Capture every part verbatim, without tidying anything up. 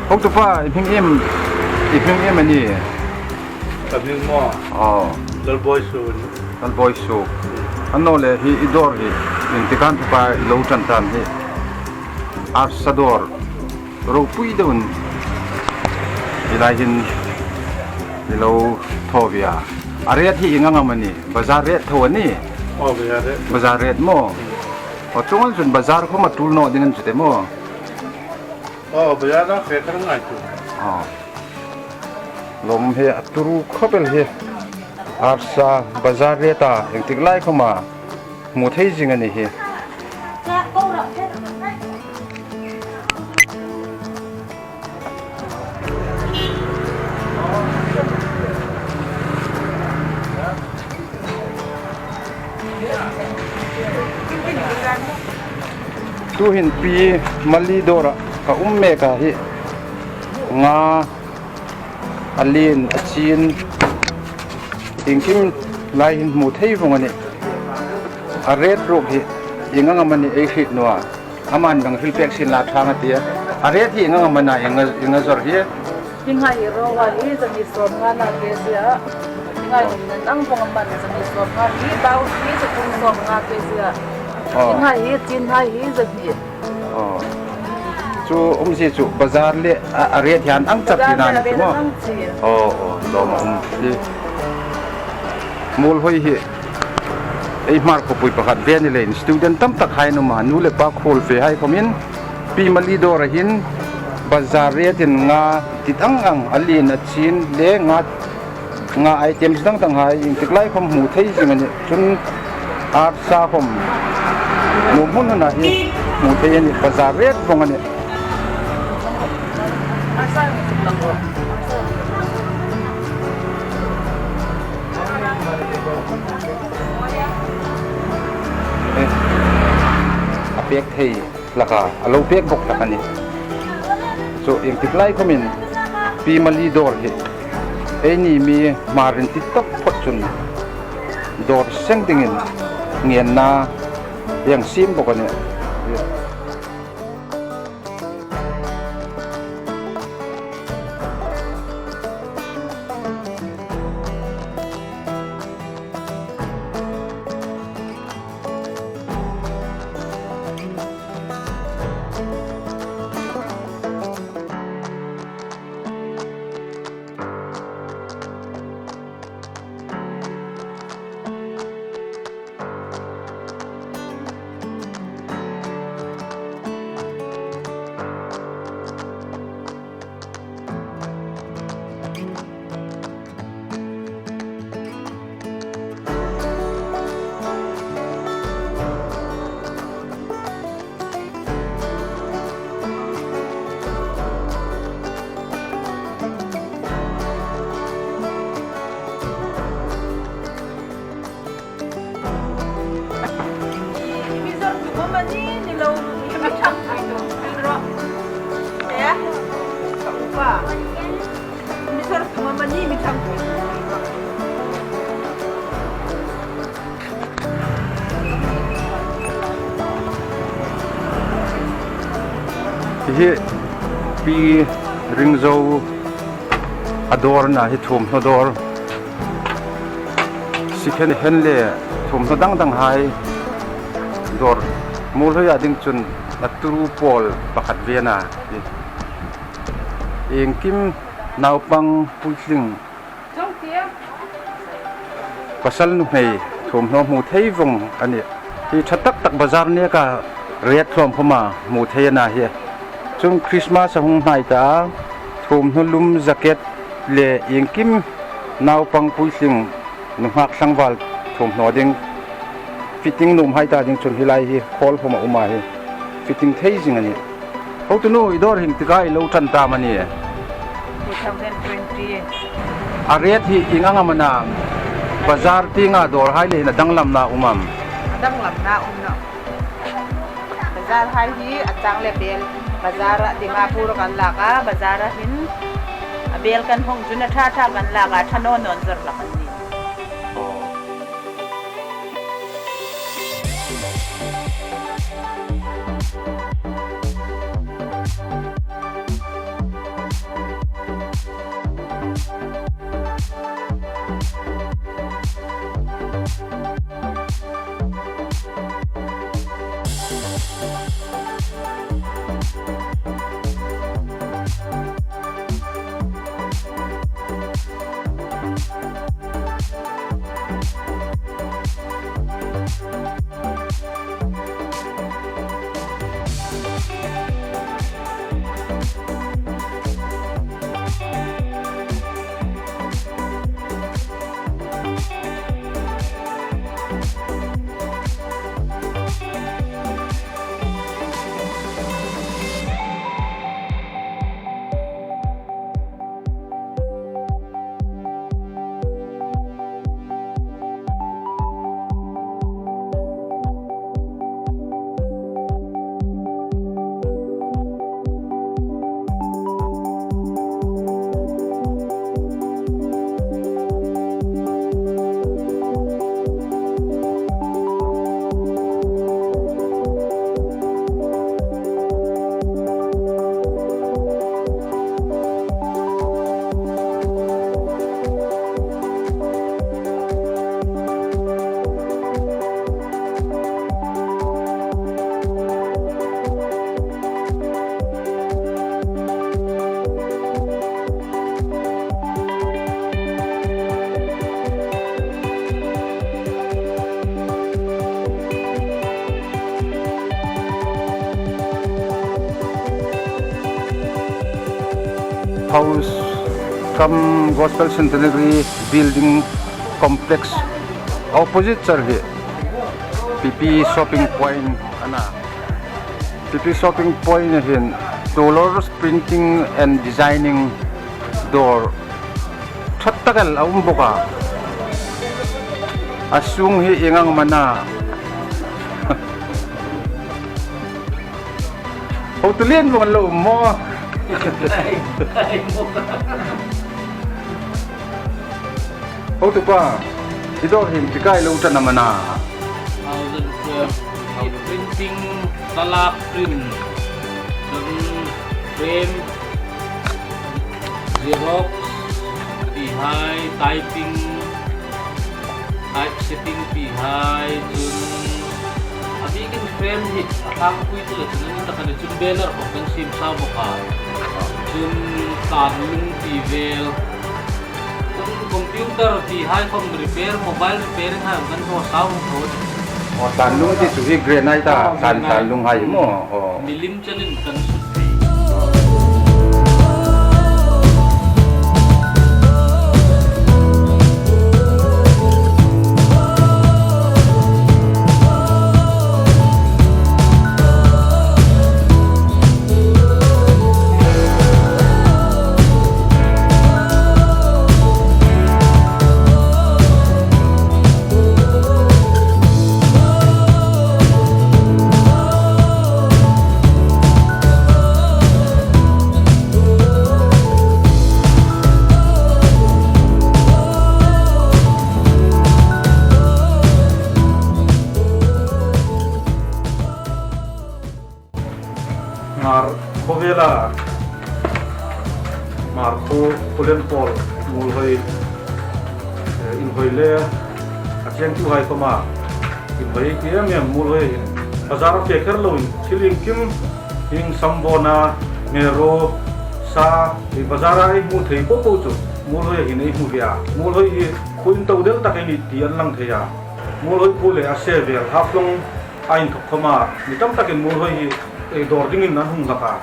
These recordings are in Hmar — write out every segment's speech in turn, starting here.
Hotupa, i hming iem, i hming iem a ni? Ka hming maw? Aw. Lalboi Suok. Lalboi Suok. Annawleh hi i dawr hi, iengtik am tupa i lo ṭan ta am hi? Arsa dawr ropui deuin hi lai hin i lo thaw ve a. A rate hi ieng ang am a ni? Bazar rate tho a ni? Aw, bazar rate. Bazar rate maw? Aw, chuong ang chun bazar khawm a tul naw ding a ni chu te maw? Aw, bazar a fe kar ngai chu. Aw. Lawm hi a turu khawp el hi. Arsa bazar rate-a iengtik lai khawma hmu thei zing a ni hi. Tuhin Pi Mali dawra ka um mek a hi. Nga a lien, a chin, iengkim lai hin hmu thei vong a nih. A rate ruok hi ieng ang am a ni ei hriet naw a. Aman dang hril pek sien la ṭha a tia. A rate hi ieng ang am a na, ieng a, ieng a zawr hi? Hi ngai hi rowa hi zani sawmnga na kg a. Hi ngai hi nan ang vong am a na zani sawmnga hi bau hi zathum sawmnga kg a. Aw. Hi ngai hi chin ngai hi zani. Aw. Chu umzie chu bazar le a, a rate hian ang chak ti na ni chu maw? Bazar le a rate ang chi. Aw, aw, lawm a um. Hi. Muolhoi hi. Ei Hmar khawpui pakhat ve ni leiin student tam tak hai an um a, nu le pa khuol fe hai khawmin Pi Mali dawra hin bazar rate-in nga ti dang dang, a lien a chin le nga, nga items dang dang hai iengtik lai khawm hmu thei zing a nih. Chun arsa khawm nuom hun huna hi hmu thei a nih, bazar rate vong a nih. Eh, a pek thei hlak a, a lo pek bawk hlak a nih. Chu iengtik lai khawmin Pi Mali dawr hi eini mi Hmar inti tawp phawt chun dawr seng dingin ngenna ei siem bawk a nih. Mizor tu mama ni, ni lo, mi ṭhangpui tu, hril rawh. Eh? Ka upa. Mizor tu mama ni, mi ṭhangpui tu. Hi hi Pi Ringzo a dawr a na hi, thuomhnaw dawr. Second hand le thuomhnaw dang dang hai dawr. Muolhoia ding chun a turu pawl pakhat ve a na. Iengkim naupang puitling, pasal nuhmei thuomhnaw hmu thei vong a nih. Hi ṭha tak tak bazar neka rate hlawm khawma hmu thei a na hi. Chun Christmas a hung hnai ta a, thuomhnaw lum, jacket le iengkim naupang puitling, nunghak tlangval thuomhnaw ding, fitting nuom hai ta ding chun hi lai hi khawl khawma um a hi. Fitting thei zing a nih. Hotu nu, i dawr hi iengtik a i lo ṭan ta am a ni? Two thousand twenty. A rate hi ieng ang am a na? Bazar tienga dawr hai le hin a danglamna um am? A danglamna um nawh. Bazar hai hi a chang le bel. Bazar a Dimapur kan lak a, bazar a hin a bel kan hawng chun a ṭha ṭha kan lak a, ṭha naw naw zawr hlak an nih. House cum Gospel Centenary Building Complex opposite char hi Pipi Shopping Point a na. Pipi Shopping Point hin Dolors Printing and Designing dawr ṭha tak el a um bawk a. A sung hi ieng ang am a na. Hotu lien vawng lo maw? Hotupa, i dawr hin ti kai lo ṭan am a na? Thousand twelve, printing, colour print, chun frame, Xerox, ti hai, typing, typesetting ti hai, chun a bikin frame hi a tlangpui tu le chun a ni tak a ni, chun banner khawm kan siem sa bawk a. Chun tlan lung ti vel, chun computer ti hai khawm repair, mobile repairing hai kan hnaw sa bawk a. Aw, tlan lung ti chu hi granite a, aw, tlan, granite, tlan lung hai maw? Aw. Milim chanin kan sut thei. Hmar khawvela, Hmar khaw, Khawlen Pawl, Muolhoi, eh, inhawi le a chengtuhai khawma inhawi ei ti em em. Muolhoi hin bazar a fe kher loin thil iengkim, hieng sam vawna, hmero, sa, ei bazar-a ei hmu thei po po chu Muolhoi hin ei hmu ve a. Muolhoi hi khuo into del tak ei ni ti an lang thei a. Muolhoi khuo le a se vel Haflong a inthok khawma mi tam takin Muolhoi hi ei dawr dingin an hung hlak a.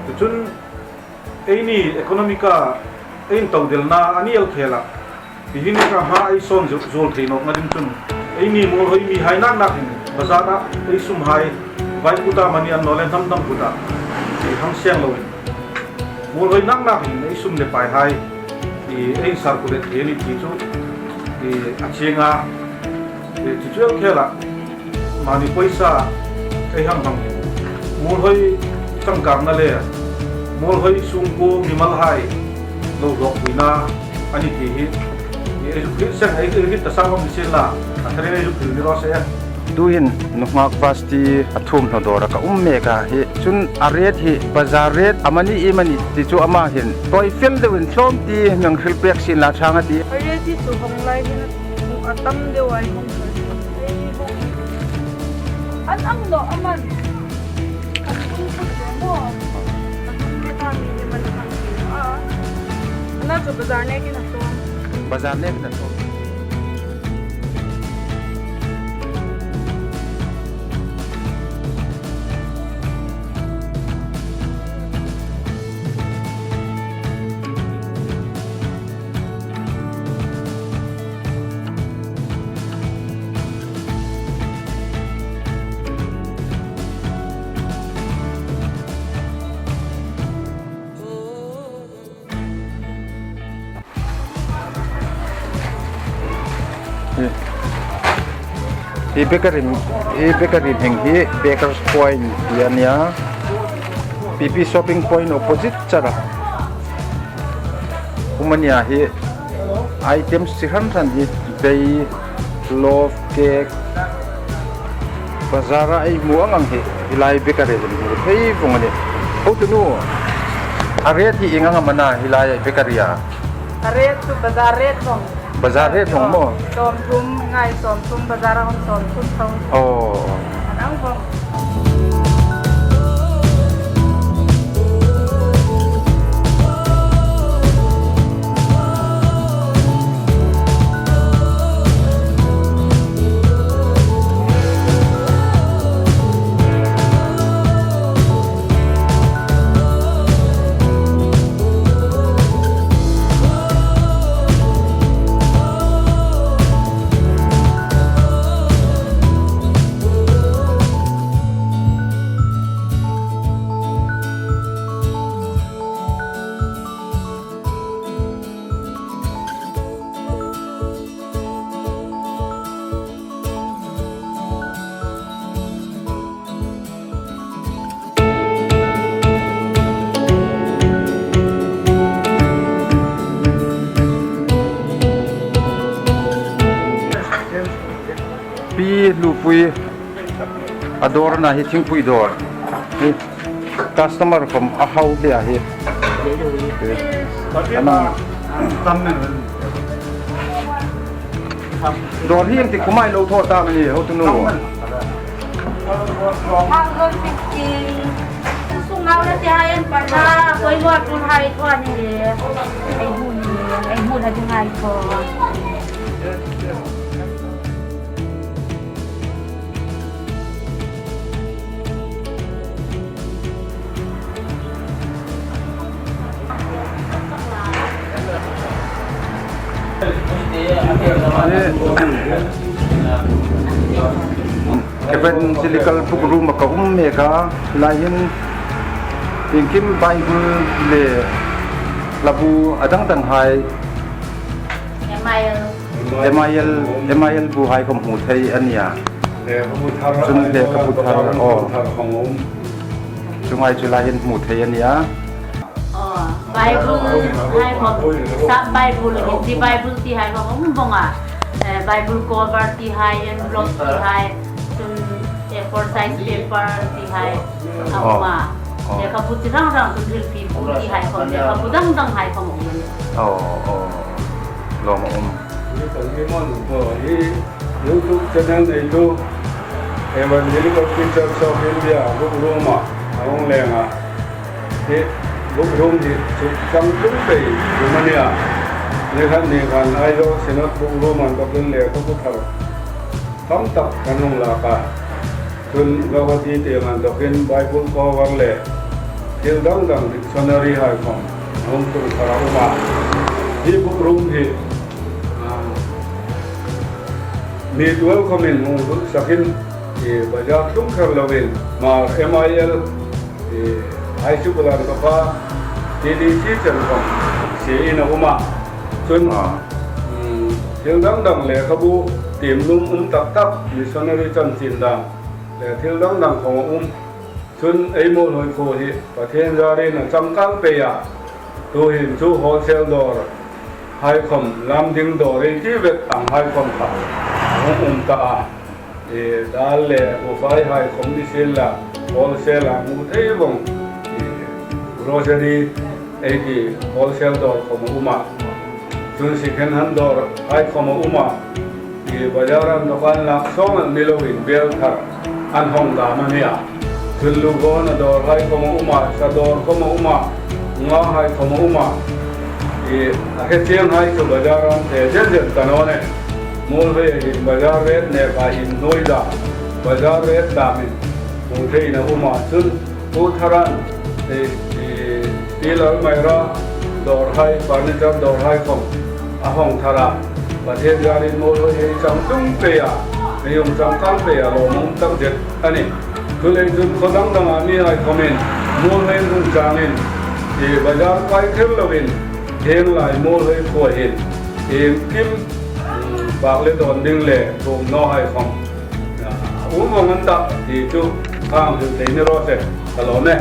Tichun eini economic-a ei intodelna a ni el khel a. Hi hi ni ka hma ei sawn zu-, zuol thei nawkna ding chun eini Muolhoi mihai nak nak hin bazar-a ei sumhai vai kuta mani an naw le hnam dang kuta ei hang seng loin Muolhoi nak nak hin ei sum le paihai ei circulate thei a ni ti chu a chieng a. Chu chu el khel a. Mani poisa ei hang hmang hi Muolhoi changkangna le Muolhoi sungkuo mimalhai lo hlawkpuina a ni ti hi ei zuk hril seng, ei, ei hril ta sa khawm ni sien la, a thar ei zuk hril ni raw se. Tuhin nunghak vasti a thuomhnaw dawra ka um mek a, hi chun a rate hi bazar rate amani iemani ti chu ama hin tawi fel deuin tlawm ti mi hang hril pek sien la ṭhang a tih. A rate hi chu hawng lai hin a tam deu a, hawng. An ang lo aman. Chu bazar nekin a sawm. Bazar nekin a sawm. Hi bakery, hi bakery hming hi Bakers Point ti a nia. P P shopping point opposite chara. Kum a nia hi items chi hran hran hi, bei, loaf, cake, bazar-a ei hmu ang ang hi, hi lai bakery hi hmu thei vong a nih. Hotunu, a rate hi ieng ang am a na hi lai bakery-a? A rate chu bazar rate vong. Bazar rate vong maw? Sawmthum, ngai sawmthum, bazar-a hung sawmthum tho. Oh. An ang vong. Pi Lupui a dawr a na hi, thingpui dawr. Hi customer khom a hau hle a hi. Ana. Dawr hi ieng tik khom a lo thaw ta am a ni, hotunu? Hundred fifty. Sung ngau le ti hai an pan a, koi lo tul hai thaw a ni le. Ei hmu ni, ei hmu na ding hai thaw. Evangelical Book Room-a ka um mek a, lai hin iengkim Bible le hlabu a dang dang hai. M I L. M I L, M I L bu hai khom hmu thei a nia. Lehkhabu thar, chun lehkhabu thar, aw. Thar khom um. Chu ngai chu lai hin hmu thei a nia. Aw, Bible hai khom, sap Bible, Hindi Bible ti hai khom um vong a. Eh, Bible cover ti hai, envelope ti hai, chun A four size paper ti hai a um a. Aw. Lehkhabu chi rang rang, chun thil pi bu ti hai khom, lehkhabu dang dang hai khom um a nih. Aw, aw. Lawm a um. Hi kan hi man, aw, hi YouTube channel neitu Evangelical Free Church of India Book Room-a a hung leng a. Hi Book Room hi chu chang tum pei um a nia. Ni khat ni khan Aizawl Synod Book Room-a inthokin lehkhabu thar tam tak kan hung lak a. Chun Guwahati tienga inthokin Bible cover le thil dang dang, dictionary hai khom hung tlung thar a um a. Hi Book Room hi, ah, mi tuol khomin hung lut sakin, i, bazar tlung kher loin, Hmar M I L, i, high school-a inthoka T D C chen khom siein a um a. Chun, ah, mm, thil dang dang, lehkhabu tiem nuom um tak tak, missionary chanchin dang le thil dang dang khom a um. Chun ei Muolhoi khuo hi Pathien zarin a changkang pei a. Tuhin chu wholesale dawr hai khom, lam ding dawr ei ti vek ang hai khom kha hung um ta a. E, dal le buhfai hai khom ni sienla, wholesale-a hmu thei vong, e, grocery ei ti wholesale dawr khom a um a. Chun second hand dawr hai khom a um a. I, bazar-a inthoka an lak sawm an ni loin bel thar an hung dam a nia. Chun lugawna dawr hai khom a um a, sa dawr khom a um a, nga hai khom a um a. A hre chienghai chu bazar an fe zel zel ta naw nih. Muolhoi hin bazar rate neka inhnuoi dam, bazar rate damin hung thei a um a, chun Pu Tharan, e, e, Pi Lalmaira dawrhai, furniture dawrhai khom a hawng thar a. Pathien zarin Muolhoi hi chang tlung pei a, mi hung chang kang pei a, lawmum tak zet a nih. Chuleiin chun khaw dang danga mihai khomin Muolhoi hung changin, e, bazar kai thei lovin, hieng lai Muolhoi khuo hin iengkim, mm, bak le dawn ding le thuomhnawhai khom, a, um vong an tah ti chu hang hril thei ni raw se, ka lawm e.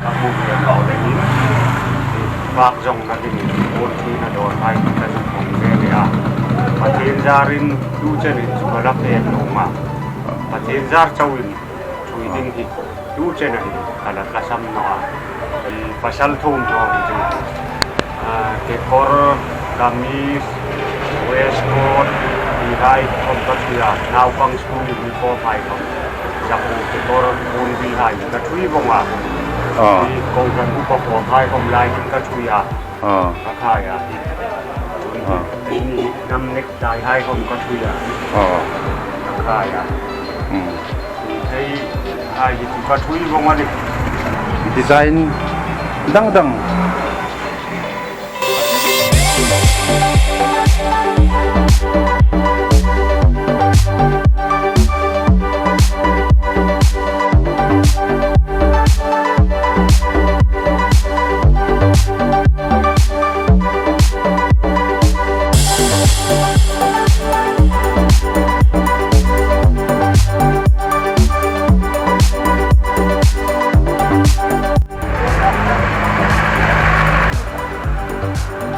Ka hmu ve kha le hin, bak zawngna dingin puon thuina dawrhai ka zuk hawng ve ve a. Pathien zarin tu chenin chu ka la pek nuom a. Pathien zar chauin thui ding hi tu chena hin ka la tlasam naw a. I pasal thuomhnaw hi chu, a, kekawr, kamis, waistcoat, tihai khom ka thui a. Naupang school uniformhai khom, zakuo kekawr, bun bihai ka thui vong a. A. I kohran upa khomhai khom lai hin ka thui a. A. Ka khai a. A. Ni nam necktiehai khom ka thui a. A. Ka khai a. Hmm. Hei, hai hi chu ka thui vong a nih. Design dang dang.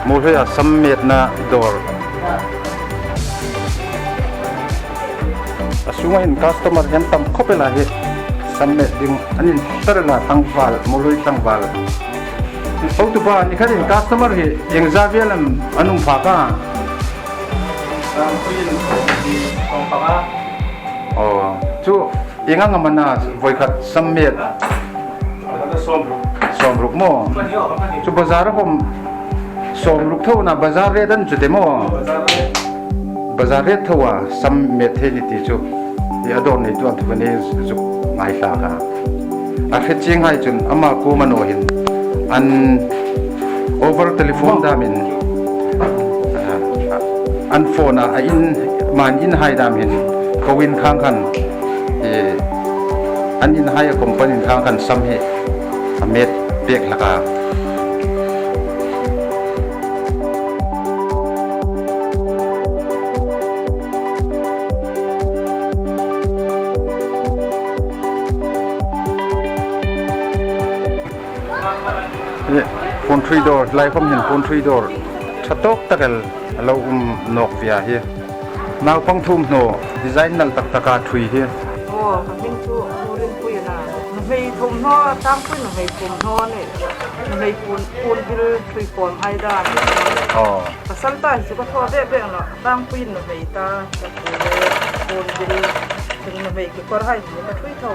Muolhoia sam metna dawr. A sunga hin customer an tam khawp el a hi. Sam met ding an inhriet el a, tlangval, Muolhoi tlangval. Hotupa, ni khatin customer hi ieng zat vel am an um phak a? Aw, chu ieng ang am a na voi khat sam met? Sawmruk. Sawmruk maw? Chu bazar a khom sawmruk tho na bazar rate a ni chu de maw? Bazar rate tho a sam met thei ni ti chu. I a dawr neitu an thu ka nei zuk ngaithlak a. A hre chienghai chun ama kuoma naw hin an over telephone damin, a, an phone a, a in, man inhai dam hin ko in khang khan, e, an inhai a company in khang khan sam hi a met pek hlak a. E, puon thui dawr, lai khom hin puon thui dawr ṭha tawk tak el a lo um nawk ve a hi. Naupang thuomhnaw design nal tak taka thui hi. Aw, ka hming chu Nurinpui a na. Nuhmei thuomhnaw, tlangpui nuhmei thuomhnaw ni. Nuhmei puon, puon bil thui khom hai dan. Aw. Pasal ta hi chu ka thaw ve ve naw. Tlangpui nuhmei ta, ka thaw ve, puon bil, thing nuhmei kekawr hai hi ka thui tho.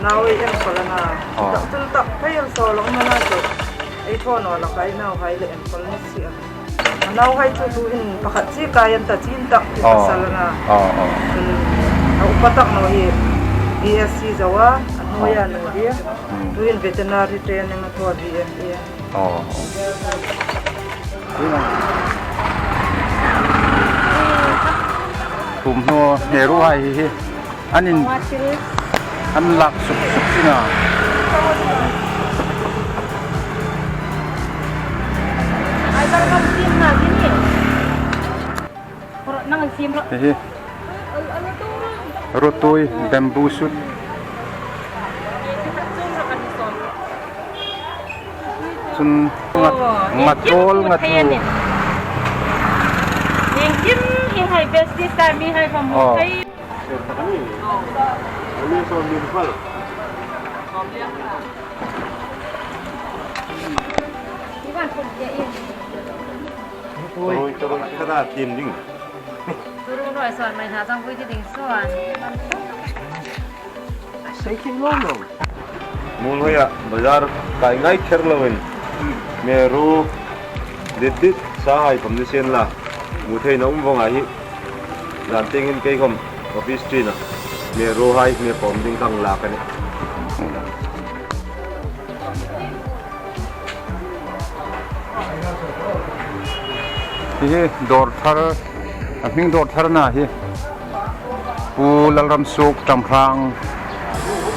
Nau ei enkawl a na. Aw. Tak chun tak phei el saw lo ma na chu. Ei thaw naw la kai nauhai le enkawl ni si a. Nauhai chu tuhin pakhat chi kai an ta chin tak ti, aw, pasal a na. Aw, aw. Chun a upa tak naw hi B S C zo a, a hnuoia, aw, nu hi. Hmm. Tuhin veterinary training a thaw a, B M A. Aw. Thuomhnaw hneruhai hi hi. An in, an lak suk suk chin a. Hi hi. Rotui, bamboo shoot. Ngat, ngat kawl, ngat kawl. Iengkim, ieng hai best dish ta mi hai khom. Oh. Thei. Rui, rui, kada tim ding. Turu roi suon mai na chang pui ti ding suon. Sei kim lo lo. Muolhoia bazar kai ngai kher loin. Hmel ru dit dit sa hai khom ni sien la. Hmu theina um vong a hi. Zan tieng hin kei khom office tina. Hmel ru hai hmel pawm ding ka hang lak a nih. Hi hi dawr thar, a hming dawr thar a na hi. Pu Lalramsuk Ṭamhrang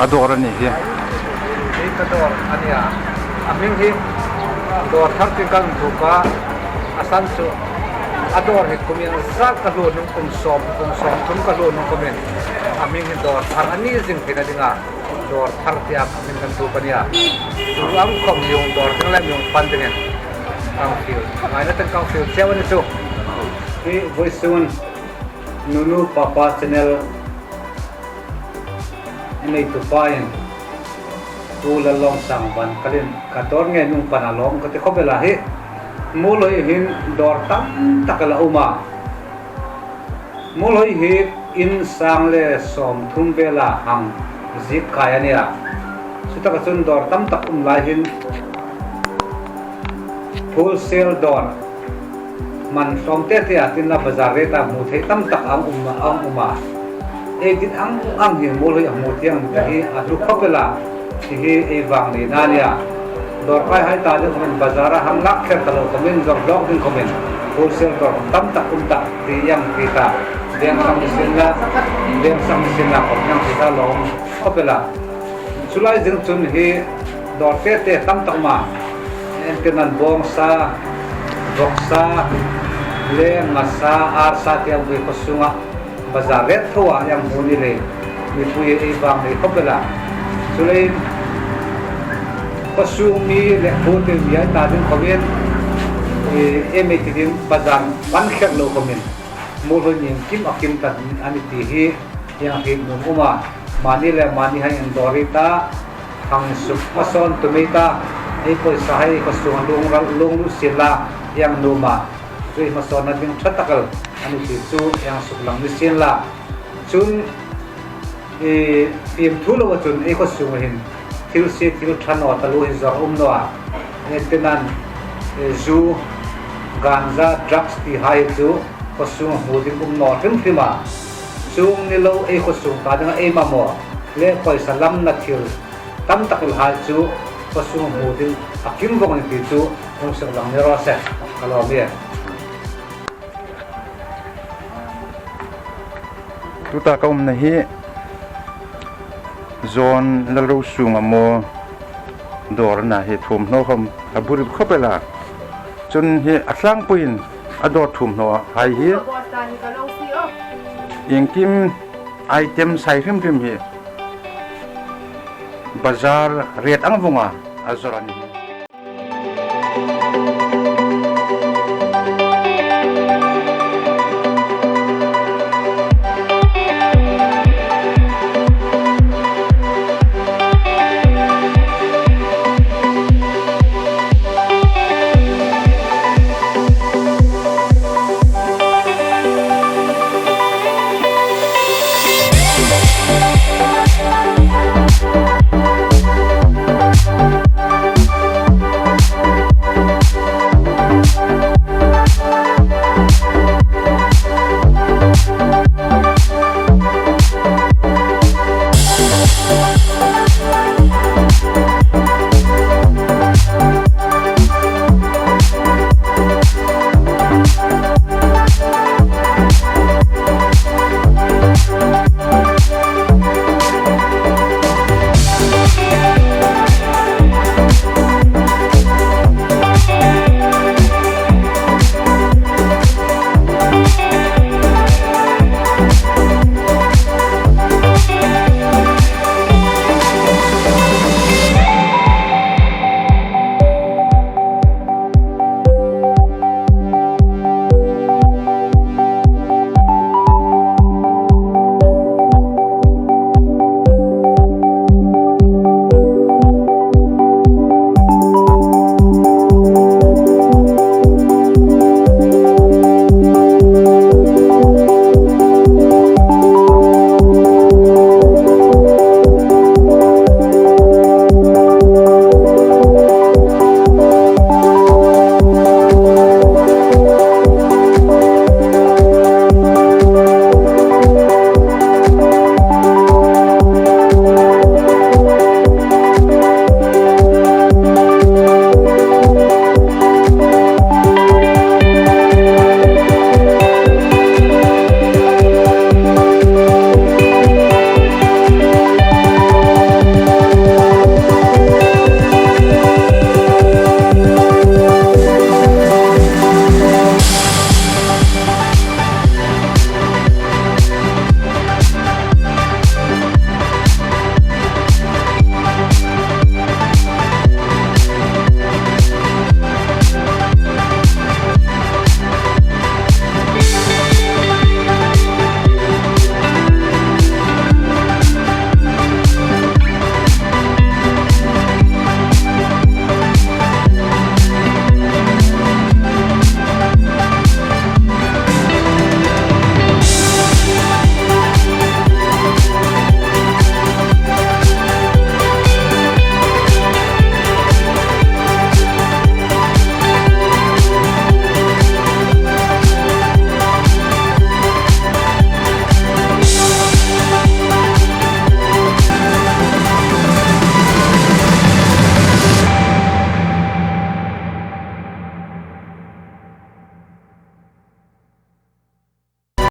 a dawr a ni hi. Hi ka dawr a nia. A hming hi dawr thar tiin ka hung thuk a, a san chu a dawr hi kum ieng zat ka hluo hnung, kum sawm, kum sawmthum ka hluo hnung kumin a hming hi dawr thar a ni zing theina dinga dawr thar tia ka hming kan thuk a nia. Chu ang khom mi hung dawr ding le mi hung pan dingin ka hang fiel, ngaina ten ka hang fiel cheu a ni chu. Hi vawisun Nunu Papa Channel a neitupain Pu Lallawngsang Vankalin ka dawr ngei hnung pana lawm ka ti khawp el a hi. Muolhoi hin dawr tam tak a la um a. Muolhoi hi in sang le sawmthum vela hang ziek kai a nia. Chutaka chun dawr tam tak um lai hin wholesale dawr, hman hlawm te te a tin la bazar rate-a hmu thei tam tak ang um, ang um a. Ei dit ang ang hi Muolhoi a hmu thienghlim ta hi a hlu khawp el a. Hi hi ei vang neina a nia. Dawr kai hai ta ding khomin bazar-a hang lak kher ta lo khomin, zawr hlawk ding khomin wholesale dawr tam tak um ta ti ieng ti ta. Veng sang ni sien la, veng sang ni sien la khom ieng ti ta lawm khawp el a. Chu lai zing chun hi dawr te te tam tak um a. Entirnan bawngsa, vawksa, le ngasa, arsa te ang bui khaw sunga bazar rate tho a ieng hmu ni le, mipui ei vang nei khawp el a. Chuleiin khaw sung mi le khuote mi hai ta ding khomin, e, ei mi ti ding bazar pan kher lo khomin, Muolhoi iengkim a kim ta a ni ti hi ieng hriet nuom um a. Mani le mani hai indawr ei ta, hang suk hmasawn tum ei ta, ei pawisa hai khaw sunga luong ral, luong lut sien la ieng nuom a. Chu ei hmasawnna ding ṭha tak el a ni ti chu ieng suklang ni sien la. Chun, e, fimthu loa chun ei khaw sunga hin thil sie thil ṭha naw taluo hi zawr um naw a. Entirnan, e, zu, ganja, drugs ti hai chu khaw sunga hmu ding um naw hrim hrim a. Chuong ni lo ei khaw sung ta dinga ei mamaw le pawisa lamna thil tam tak el hai chu khaw sunga hmu ding a kim vong a ni ti chu hung suklang ni raw se, ka lawm ie. Tuta ka umna hi John Lalrosunga maw dawr a na hi, thuomhnaw khom a buri khawp el a. Chun hi a tlangpuiin a dawr thuomhnaw hai hi iengkim item sai hrim hrim hi bazar rate ang vonga a zawr a ni hi.